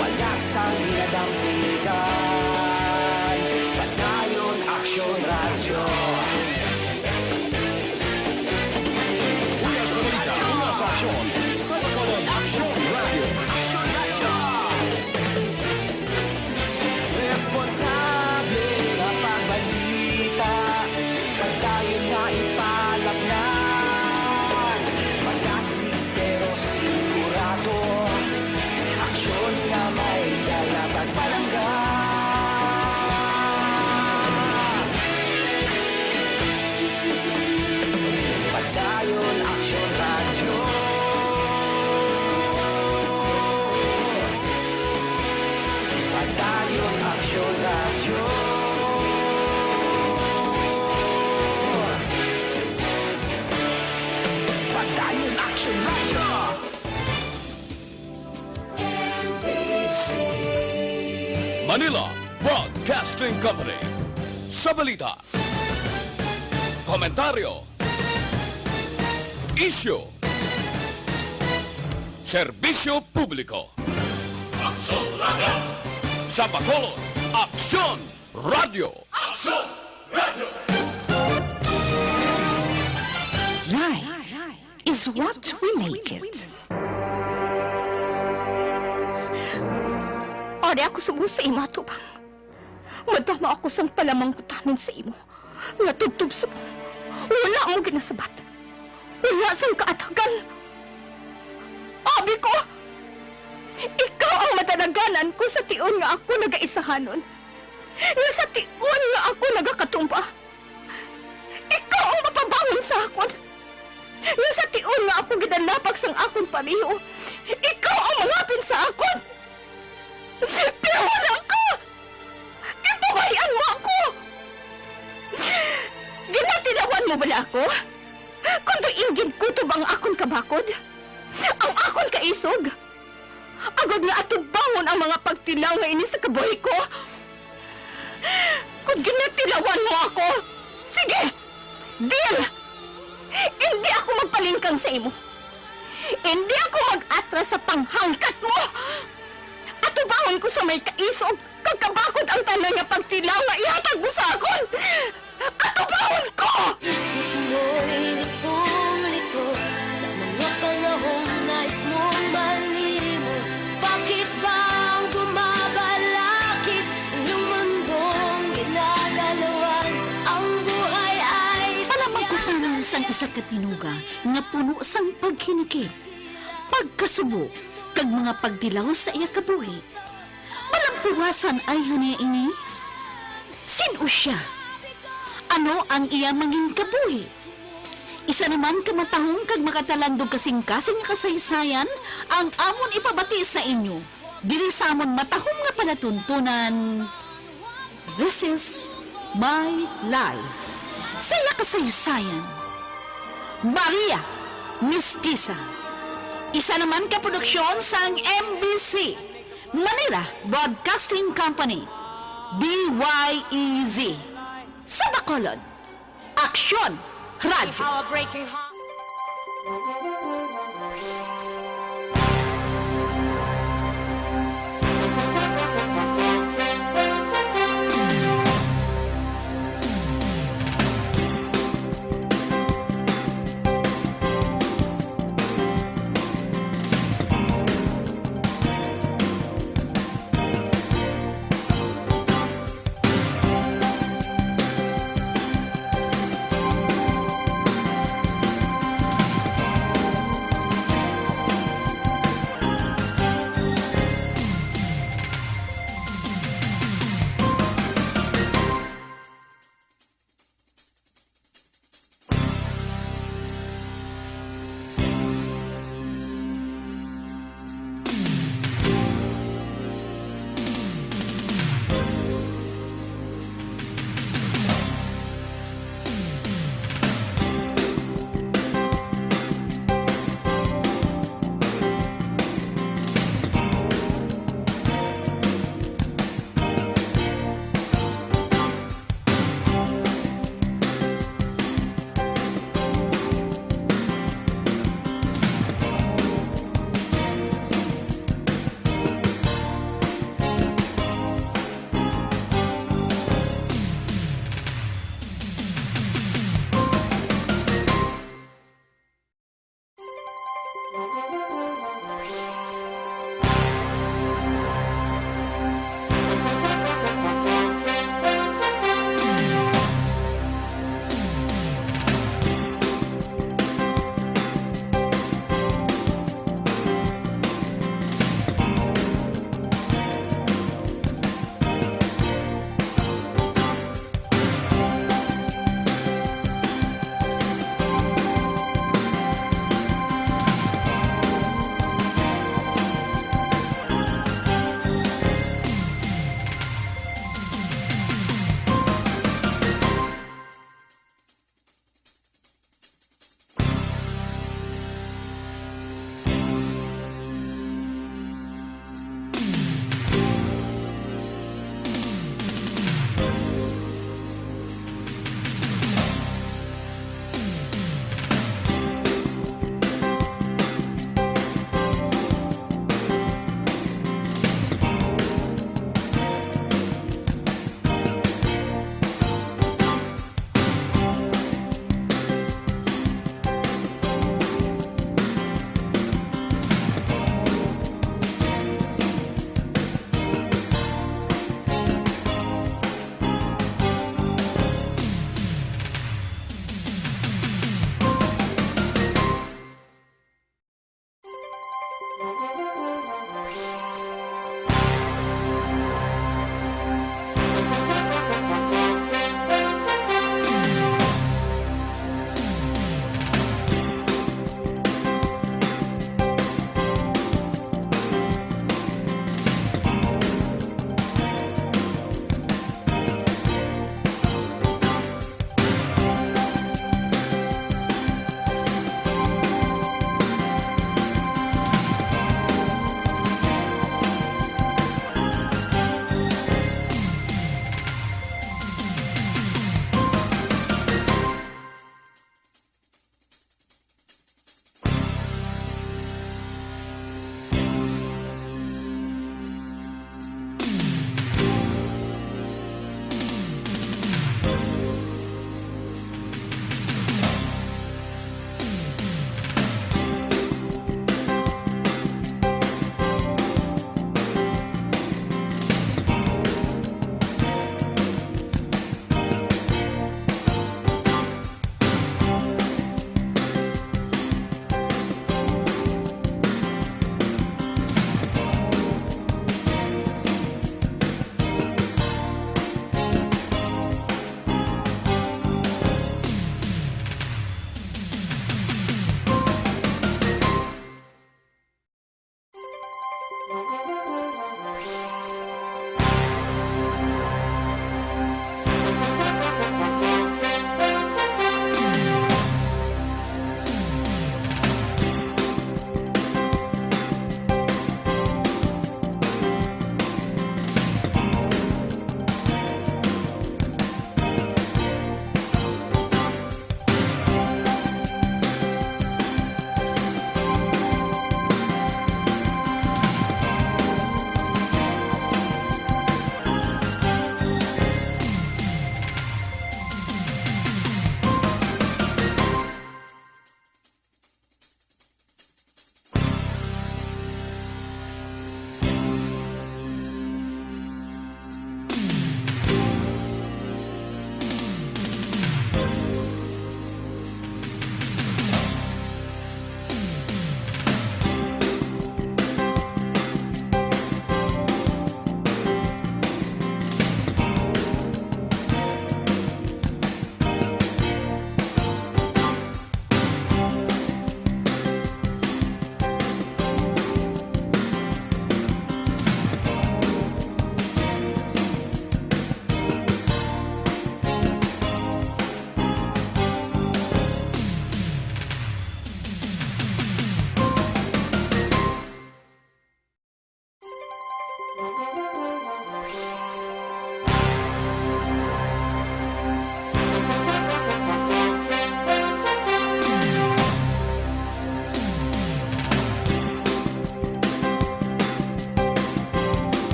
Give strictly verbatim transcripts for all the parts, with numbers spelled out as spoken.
Wala sang ginadampigan. Padayon Aksyon Radyo. Una sa balita, una sa aksyon, sa Bacolod Aksyon Radyo. Aksyon Radyo. Responsable nga pagbalita, padayon nga ipalapnan. Malasig pero sigurado, aksyon nga may dala kag palangga. Padayon Aksyon Radyo. Padayon Aksyon Radyo. Padayon Aksyon Radyo. Manila Broadcasting Company. Sa balita, komentaryo, isyu, serbisyo publiko. Aksyon Radyo. Sa Bacolod, Aksyon Radyo. Aksyon Radyo. Life is what we make it. Ari ako subong sa imo atubang. Madamo ako sang palamangkutanon sa imo, nga tubtob subong wala mo ginasabat. Wala sang kaatagan. Abi ko, ikaw ang madalaganan ko sa tion nga ako nagaisahanon, nga sa tion nga ako nagatumba. Ikaw ang mapabangon sa akon, nga sa tion nga ako ginalapag sang akon pareho, ikaw ang mangapin sa akon. Pero wala ka! Ginpabay-an mo ako! Ginatilawan mo bala ako? Kon diin ginkutob ang akon kabakod, ang akon kaisog, agod nga atubangon ang mga pagtilaw nga ini sa kabuhi ko? Kon ginatilawan mo ako, sige! Deal! Indi ako magpalingkang sa imo. Indi ako mag-atras sa panghangkat mo. Atubangon ko sa may kaisog kag kabakod ang tanan nga pagtilaw nga ihatag mo sa akon. Atubangon ko! Isip mo'y litong-lito sa mga panahong nais mong malimot. Bakit ba ang bumabalakid inyong mundong ginagalawan? Ang buhay ay Palamangkutanon sang isa ka tinuga nga puno sang paghinikip, pagkasubo, kag mga pagtilaw sa iya kabuhi. Malampuwasan ay hania ini? Sin-o sia? Ano ang iya mangin kabuhi? Isa naman ka matahom kag makatalandog kasing-kasing nga kasaysayan ang amon ipabati sa inyo diri sa amon matahom nga palatuntunan. This is My Life. Sa iya kasaysayan, Maria Mestiza. Isa naman ka produksyon sang M B C, Manila Broadcasting Company, B Y E Z. Sa Bacolod, Aksyon Radyo.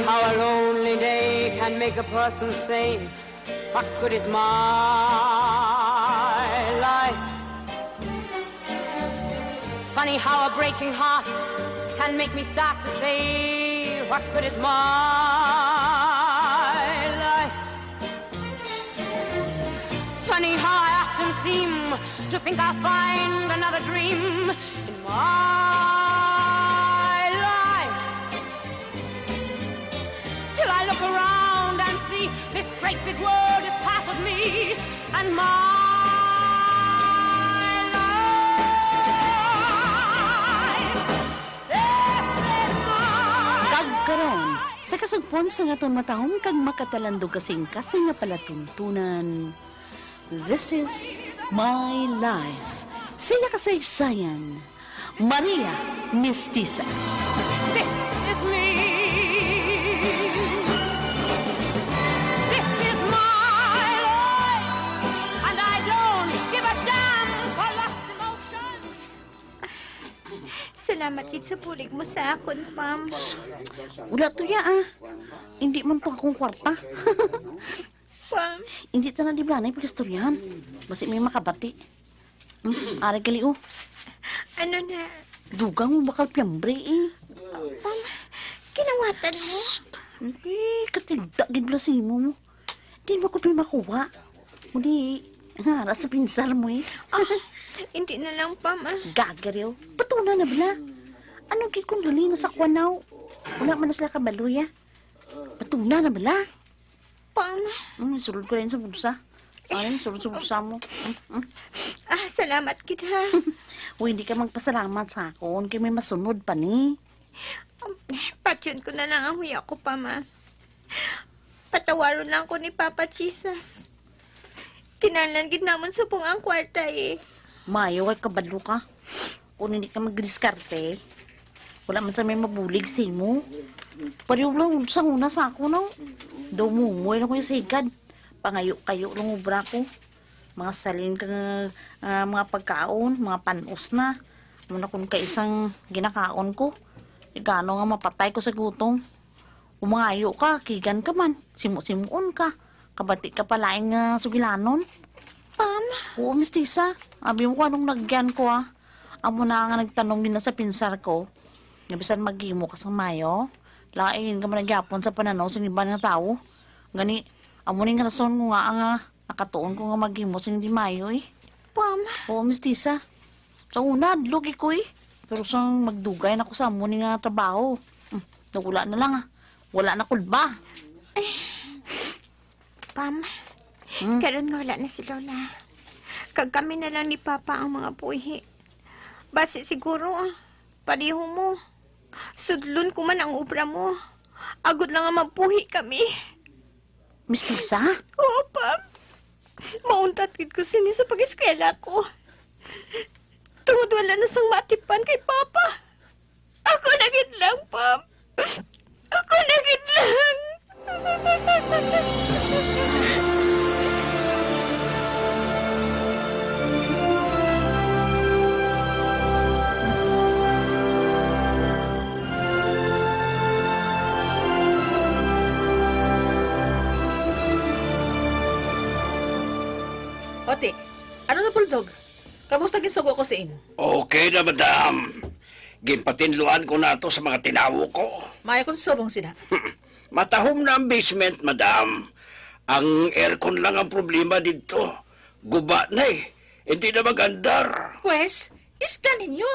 How a lonely day can make a person say, "What good is my life?" Funny how a breaking heart can make me start to say, "What good is my life?" Funny how I often seem to think I'll find another dream in my life. Till I look around and see this great big world is part of me and my life. This is my Kag karon, sa kasugpon sang aton matahom kag makatalandog kasing-kasing nga palatuntunan, This is My Life, sina kasaysayan, Maria Mestiza. This is me. This is my life. And I don't give a damn for lost emotion. Salamat gid sa bulig mo sa akon, Pam. Wala to ya, ah. Hindi man to akong kwarta. Pam. Hindi ta na liblanay pag-istoryahan. Basi may makabati. Hmm, ari gali, oh. Ano na? Dugang mo bakal piyambre, eh. Pam, kinawatan mo? Psst! Eh, katigda gid bala sa imo mo. Di mo ko pimakuha. Muli, nga, ara sa pinsar mo, eh. Ah, hindi na lang, Pam, ah. Gagariw. Patuna na bala. Ano gid kung dali na sa kwanaw? Wala man na sila kabaloy, ah. Patuna na bala. Pam. Hmm, sulod ko rin sa bulsa. Ay, sulod sa bulsa mo. Hmm, hmm. Ah, salamat gid, ha. Uy, hindi ka magpasalamat sa akon, kay may masunod pa ni. Um, patyon ko na lang ang huya ko, Pam, ah. Patawaron lang ko ni Papa Jesus. Kinahanglan gid namon subong ang kwarta, eh. Maayo kay kabalo ka. Kung hindi ka magdiskarte, wala man sa may mabulig sa imo. Pareho lang sa una sa ako, no? Daw mumoy lang ko yung sigad. Pangayo-kayo lang obra ko. Mga salin ka nga, ah, mga pagkaon, mga panos na. Amo na kun kaisang ginakaon ko. Igano nga mapatay ko sa gutom. Umangayo ka, kigan ka man, simo-simuon ka. Kabati ka pa lain nga sugilanon. Pam? Oo, mistisa. Abi mo kung anong nagyan ko, ah. Amo na nga nagtanom gid na sa pinsar ko. Nga bisan maghimo ka sang mayo, lain ka man gyapon sa pananaw sang iban nga tawo. Gani, amo ning rason ko nga nga nakatuon ko nga maghimo sing di mayo, eh. Pam? Oo, mistisa. Sa una, adlog ko, eh. Pero sang magdugay na ko sa amo ni nga trabaho, hmm, nawala na lang, ah. Wala na kulba. Pam, Hmm? karon nga wala na si Lola. Kag kami na lang ni Papa ang mga buhi. Basi siguro, ah, pareho mo. Sudlon ko man ang obra mo. Agod lang nga mabuhi kami. Mistisa? Oo, Pam. Mauntat gid ko sini sa pag-eskwela ko. Tungod wala na sang matipan kay Papa. Ako na gid lang, Pam. Ako na gid lang. Ote, ano na, Bulldog? Kamusta ginsugo ko siin? Okay na, madam. Ginpatinluan ko na to sa mga tinawo ko. Maayo kung subong sila. Matahom na ang basement, madam. Ang aircon lang ang problema didto. Guba na, eh. Hindi na mag-andar. Pwes, isda ninyo.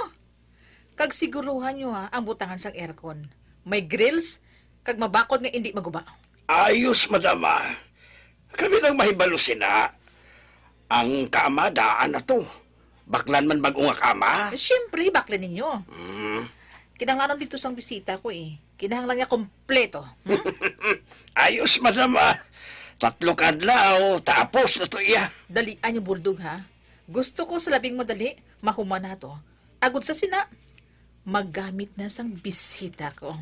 Kag siguruhan nyo, ha, ang butangan sang aircon. May grills, kag mabakod nga indi maguba. Ayos, madam, ah. Kami lang mahibalo sina. Ang kama, daan na to. Baklan man bag-o nga kama? Siyempre, baklan ninyo. Hmm. Kinahanglanon dito sang bisita ko, eh. Kinahanglan nga kompleto. Hmm? Ayos, madam, ah. Tatlo ka adlaw, tapos na to iya. Dalian yung buldog, ha? Gusto ko sa labing madali, mahuman na to. Agud sa sina, magamit na sang bisita ko.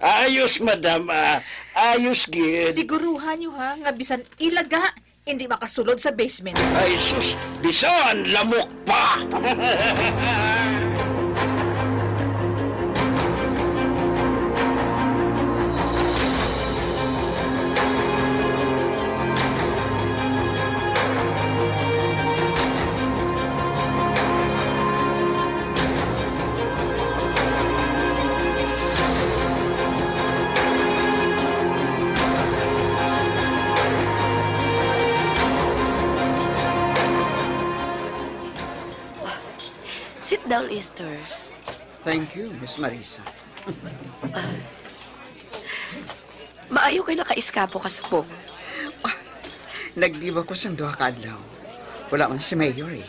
Ayos, madam, ah. Ayos gid. Siguruhan nyo, ha, nga bisan ilaga, hindi makasulod sa basement. Ay, sus, bisan lamok pa. Sit down, Esther. Thank you, Miss Marisa. Maayo kay nakaiskapo ka subong. Ah, nag-leave ako sang duha ka adlaw. Wala man si Mayor eh.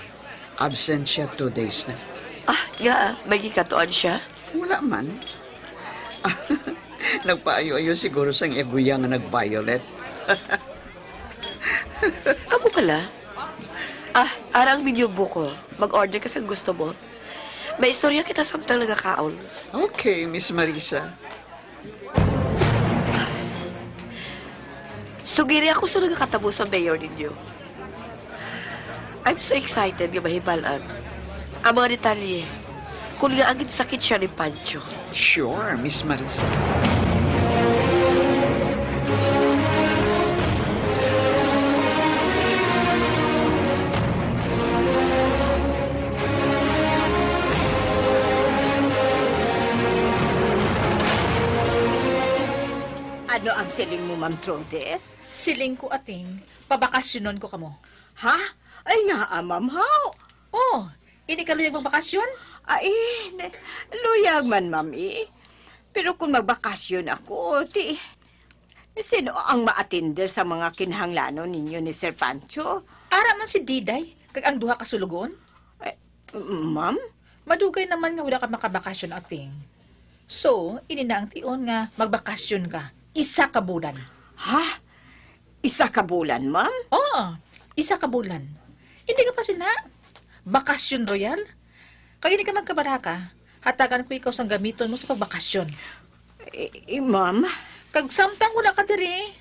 Absent siya two days na. Ah, nga, may gikatuan siya? Wala man. Ah, nagpaayo-ayo siguro sang iya guya nga nag-violet. Amo pala. Ah, ara ang menu buko. Mag-order ka sang gusto mo. May istorya kita samtang nagakaon. Okay, Miss Marisa. Sugiri ako sa nagakatabo sa mayor ninyo. I'm so excited nga mahibal-an ang mga detalye kung ngaa gid sakit siya ni Pancho. Sure, Miss Marisa. Ano ang siling mo, Ma'am Trudes? Siling ko, Ating, pabakasyonon ko kamo. Ha? Ay, ngaa, ma'am, haw? Oh, ini ka luyag magbakasyon? Ay, ne-, luyag man, ma'am, eh. Pero kung magbakasyon ako, ti, sino ang maatender sa mga kinahanglanon ninyo ni Sir Pancho? Ara man si Diday, kag ang duha ka sulugon. Eh, ma'am? Madugay naman nga wala ka makabakasyon, Ating. So, ini na ang tion nga magbakasyon ka. Isa ka bulan. Ha? Isa ka bulan, ma'am? Oo, isa ka bulan. Hindi ka pa sina? Bakasyon royal? Kag hindi ka magkabaraka, hatagan ko ikaw sang gamiton mo sa pagbakasyon. Eh, eh, ma'am? Kag samtang wala ka diri,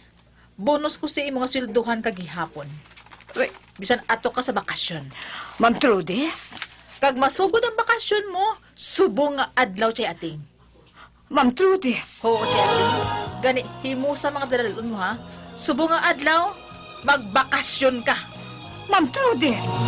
bonus ko sa imo nga sweldohan ka gihapon. Wait. Bisan ato ka sa bakasyon. Ma'am Trudes? Kag masugod ang bakasyon mo, subong nga adlaw, Chay Ating. Ma'am Trudes. Oo, Chay Ating. Gani, himusa mga dalalon mo, ha? Subong nga adlaw, magbakasyon ka. Ma'am Trudes!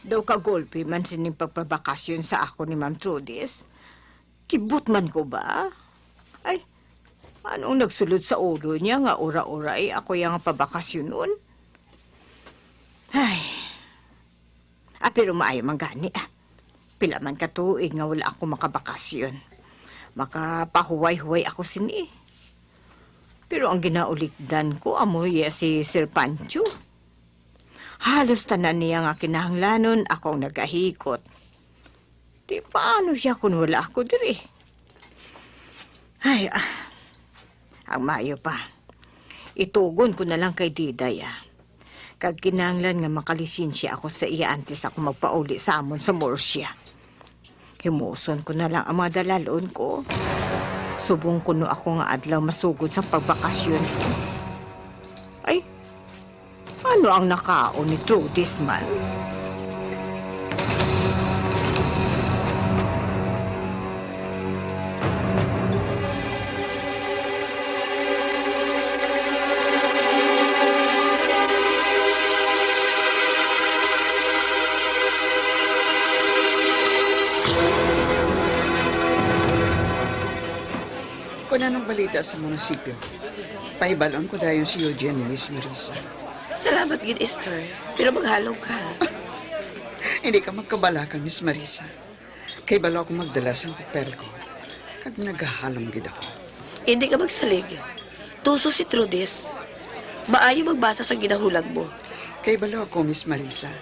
Daw kagulpi man sining pagpabakasyon sa ako ni Ma'am Trudis. Kibot man ko ba? Ay, anong nagsulod sa ulo niya nga ura-ura ay ako yang pabakasyonon? Ay. Ah, pero maayo man gani, ah. Pila man ka tuig nga wala ako makabakasyon. Makapahuway-huway ako sini. Pero ang ginaulikdan ko amo iya si Sir Pancho. Halos tanan niya nga kinahanglanon ako ang nagahikot. Di paano siya kun wala ako diri? Ay, ah, ang maayo pa. Itugon ko na lang kay Diday, ah. Kag kinahanglan nga makalisensya ako sa iya antes ako magpauli sa amon sa Murcia. Himuson ko na lang ang mga dalalon ko. Subong kuno ako nga adlaw masugod sa pagbakasyon ko. Ay, ano ang nakaon ni Trudis man? Kung anong balita sa munisipyo, pahibalon ko dayon si Eugene, Miss Marisa. Salamat gid, Esther. Pero maghalong ka. Hindi ka magkabalaka, Miss Marisa. Kay balo ako magdala sang papel ko. Kag nagahalong gid ako. Hindi ka magsalig. Tuso si Trudis. Maayo magbasa sang ginahulag mo. Kay balo ako, Miss Marisa.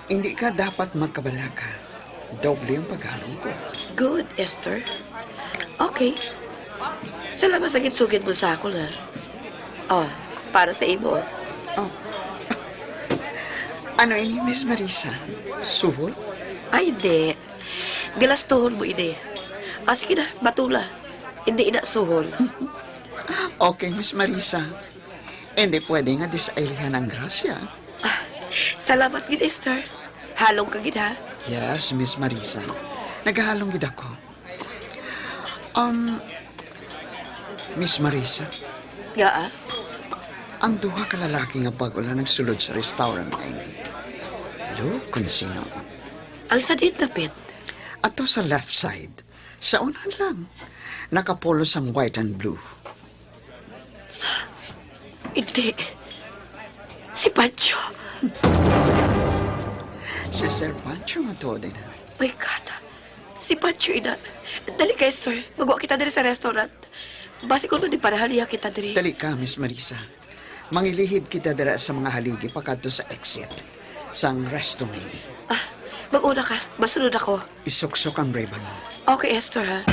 Hindi ka dapat magkabalaka. Doble ang paghalong ko. Good, Esther. Okay. Salamat sa ginsugid mo sa akon, ha. Oh, para sa imo. Oh. Ano ini, Miss Marisa? Suhol? Ay, di. Galastuhon mo ini. Ah, sige na, batula. Hindi ina suhol. Okay, Miss Marisa. Hindi pwede nga disailihan ang grasya. Ah, salamat gid, Esther. Halong ka gid, ha? Yes, Miss Marisa. Nagahalong gid ako. Um, Miss Marisa? Yaa? Ang duha ka lalaki nga bag-o lang nagsulod sa restaurant nga ini. Lo, kung sino? Ang sa date na, Pet? Ato sa left side. Sa unahan lang. Nakapolo sang white and blue. Hindi. Si Pancho. Si Sir Pancho nga tuod ina. My God. Si Pancho ina. Dali kayo, sir. Magwa kita diri sa restaurant. Basi kung maniparahan niya kita diri. Dali ka, Miss Marisa. Mangilihid kita dira sa mga haligi pakadto sa exit sang resto mini. Ah, mag-una ka. Masunod ako. Isuksok ang ribbon mo. Okay, Esther, ha?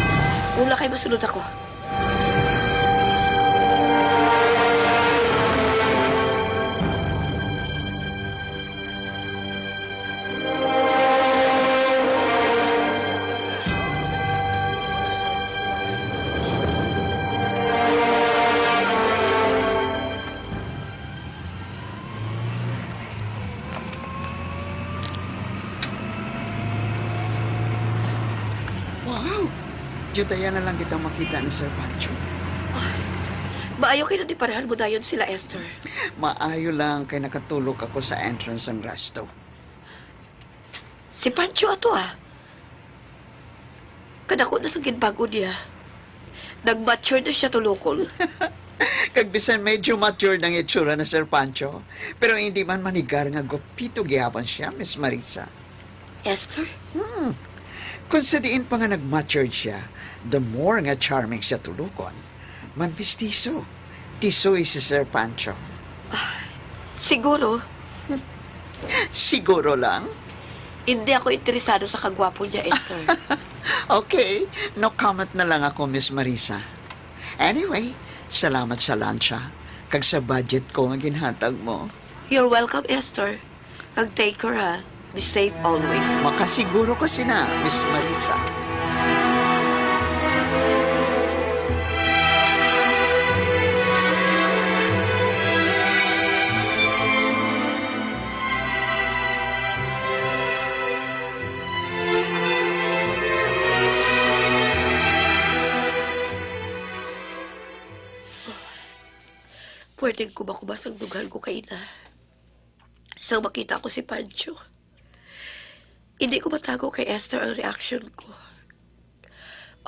Una kay masunod ako. Wow! Diutayan na lang kita makita ni Sir Pancho. Ay, maayo kay nadiparahan mo dayon sila, Esther. Maayo lang kay nakatulog ako sa entrance sang resto. Si Pancho ato, ah. Kadako na sang ginbag-o niya. Nag-mature na siya tulokol. Kag bisan medyo matured ang itsura ni Sir Pancho, pero hindi man manigar nga gwapito gihapon siya, Miss Marisa. Esther? Hmm. Kung sa diin pa nga nag-matured siya, the more nga charming siya tulokon. Man mistiso. Tisoy si Sir Pancho. Ah, siguro. Siguro lang? Hindi ako interesado sa kagwapo niya, Esther. Okay, no comment na lang ako, Miss Marisa. Anyway, salamat sa lunch, ha, kag sa budget ko nga ginhatag mo. You're welcome, Esther. Kag take care, ha. Be safe always. Makasiguro ko sina, Miss Marisa. Pwedeng kumakubas ang dughan ko kay ina. Sang makita ko si Pancho, Hindi ko matago kay Esther ang reaksyon ko.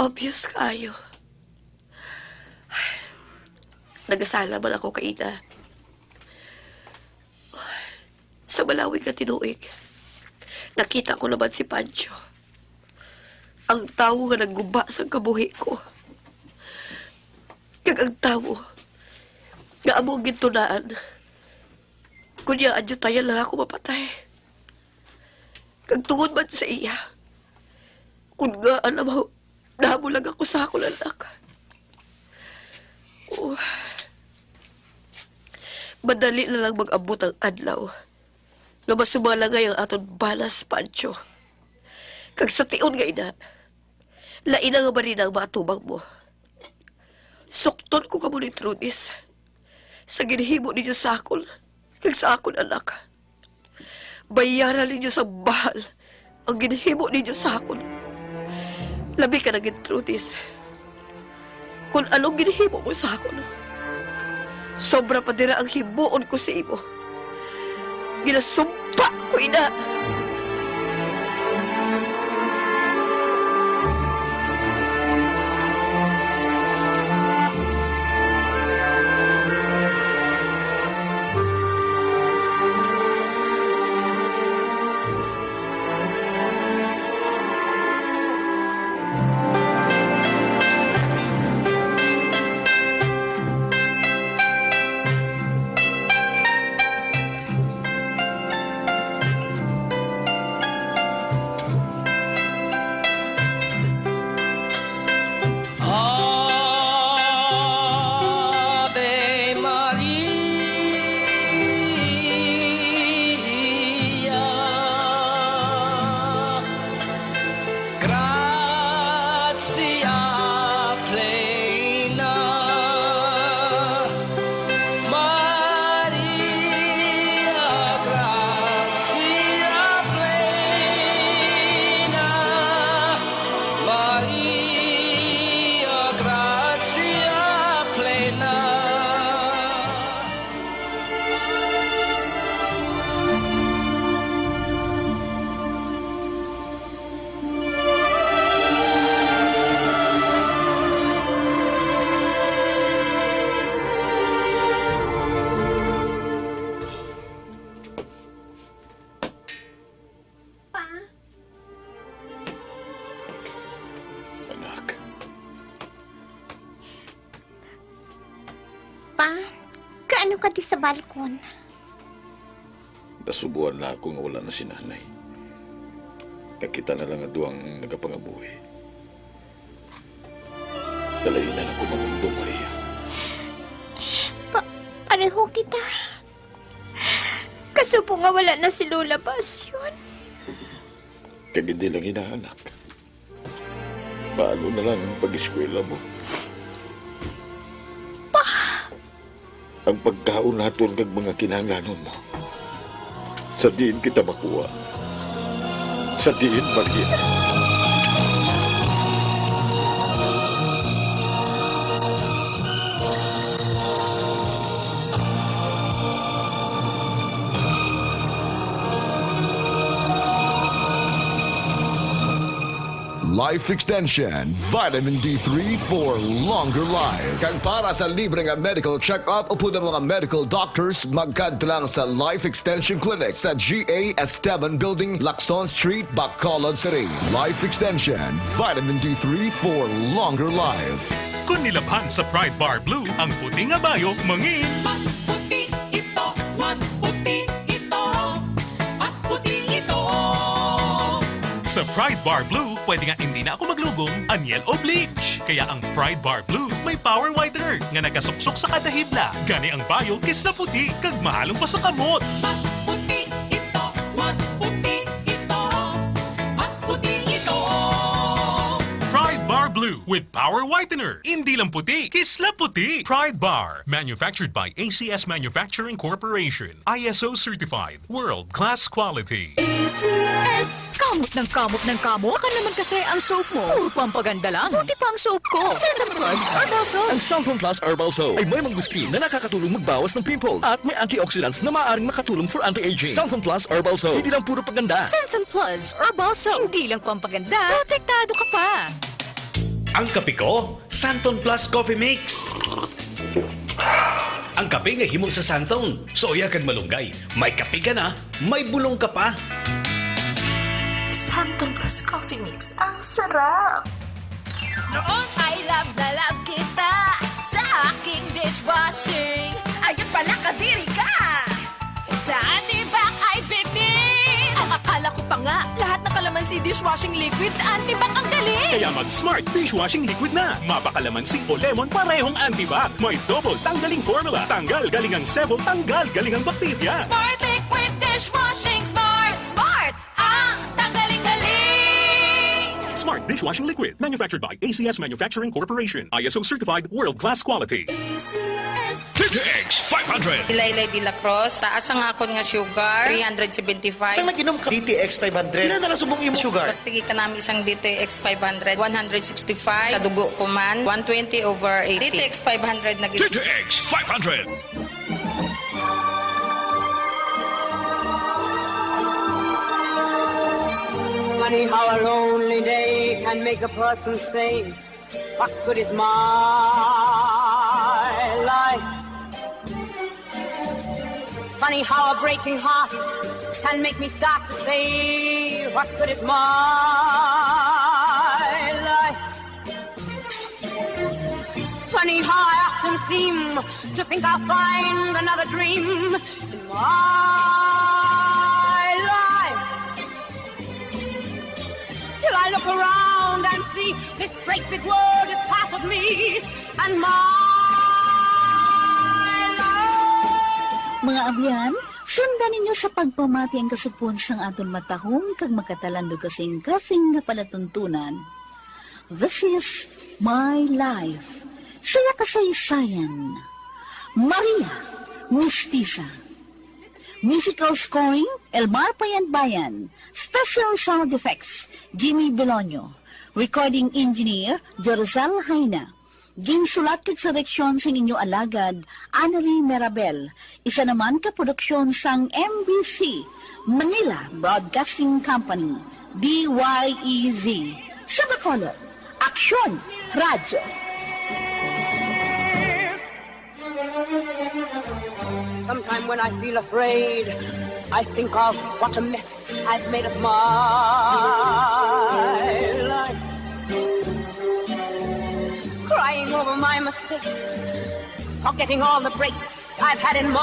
Obvious kaayo. Nagasala man ako kay ina. Sa malawig nga tinuig, nakita ko naman si Pancho, ang tawo nga nagguba sang kabuhi ko, kag ang tawo nga amo ang gintunaan kon iya adyutayan lang ako mapatay. Kag tungod man sa iya, kon ngaa namo, namo lang ako sa akon anak. Oh. Madali na lang mag-abot ang adlaw nga masumalangay ang aton bana si Pancho. Kag sa tion nga ina, lain na nga barina ang maatubang mo. Sukton ko kamo ni Trudis sa ginhimo ninyo sa akon kag sa akon anak. Bayaran ninyo sa bahal ang ginhimo ninyo sa akon. Labi ka na gid, Trudis, kon anong ginhimo mo sa akon. Sobra pa dira ang himuon ko sa imo. Ginasumpa ko ina. Ave Maria, gratia plena, Maria, gratia plena, Maria, gratia plena. Pa? Anak. Pa, kaano ka di sa balkon? Nasubuan na ako nga wala na si nanay. Nakita na lang nga duwang nagapangabuhi. Dalainan ako, Mangundong Maria. Pa, pareho kita. Kasubo nga wala na si Lola Basyon. Kag hindi lang ina, anak. Paano na lang ang pag-eskwela mo? Pa! Ang pagkaon naton kag mga kinahanglanon mo. Sa diin kita makuha? Sa diin, Maria? Life Extension, Vitamin D three for longer life. Kag para sa libre nga medical check-up upod ang mga medical doctors, magkadto lang sa Life Extension Clinic sa G A Esteban Building, Lacson Street, Bacolod City. Life Extension, Vitamin D three for longer life. Kon nilabhan sa Pride Bar Blue, ang puti nga bayo mangin. Mas puti ito, mas puti ito, mas puti ito. Sa Pride Bar Blue, pwede nga hindi na ako maglugom, anyel o bleach. Kaya ang Pride Bar Blue may power whitener nga nagasuksok sa kada hibla. Gani ang bayo kis na puti kag mahalong pa sa kamot. Mas puti ito, mas puti ito, mas puti ito. Pride Bar Blue with Power Whitener. Hindi lang puti, kisla puti. Pride Bar. Manufactured by A C S Manufacturing Corporation. I S O certified. World class quality. A C S. Kamot ng kamot ng kamot. Baka naman kasi ang soap mo. Puro pampaganda lang. Buti pa ang soap ko. Santon Plus Herbal Soap. Ang Santon Plus Herbal Soap ay may mangustin na nakakatulong magbawas ng pimples at may antioxidants na maaaring makatulong for anti-aging. Santon Plus Herbal Soap. Hindi lang puro paganda. Santon Plus Herbal Soap. Hindi lang pampaganda. Protektado ka pa. Ang kape ko, Santon Plus Coffee Mix. Ang kape nga himo sa Santon. Soya kag malunggay. May kape ka na, may bulong ka pa. Santon Plus Coffee Mix. Ang sarap! Noon ay love na love kita sa aking dishwashing. Ayun pala, kadiri ka! Sa Antibac ay bibit! Ang akala ko pa nga, lahat ng kalamansi dishwashing liquid, Antibac ang galing! Kaya mag-Smart Dishwashing Liquid na. Mapa kalamansi o lemon, parehong Antibac. May double tanggaling formula. Tanggal galing ang sebo, tanggal galing ang bakterya. Smart Liquid Dishwashing Smart! Smart! Ang tanggaling galing! Smart Dishwashing Liquid. Manufactured by A C S Manufacturing Corporation. I S O certified, world-class quality. D T X five hundred. Laylay de la Cruz, taas ang akon nga sugar, three hundred seventy-five. Sang nag-inom ka D T X five hundred, pila na lang subong imo sugar? Pagtigi ka namin sang D T X five hundred, one hundred sixty-five. Sa dugo ko man, one twenty over eighty. D T X five hundred na gid. D T X five hundred. Funny how a lonely day can make a person say, "What good is my life?" Funny how a breaking heart can make me start to say, "What good is my life?" Funny how I often seem to think I'll find another dream in my life. Till I look around and see this great big world is part of me and my life. Mga abyan, sundan ninyo sa pagpamati ang kasugpon sang aton matahom kag makatalandog kasing-kasing nga palatuntunan. This is My Life. Saya kasaysayan. Maria Mistisa. Musical scoring, Elmar Payanbayan. Special sound effects, Jimmy Belonio. Recording engineer, Jerzel Jaena. Ginsulat kag sa direksyon sang inyo alagad, Annery Merabel. Isa naman ka produksyon sang M B C, Manila Broadcasting Company, D Y E Z. Sa Bacolod, Aksyon Radyo. Sometime when I feel afraid, I think of what a mess I've made of my life. Crying over my mistakes, forgetting all the breaks I've had in my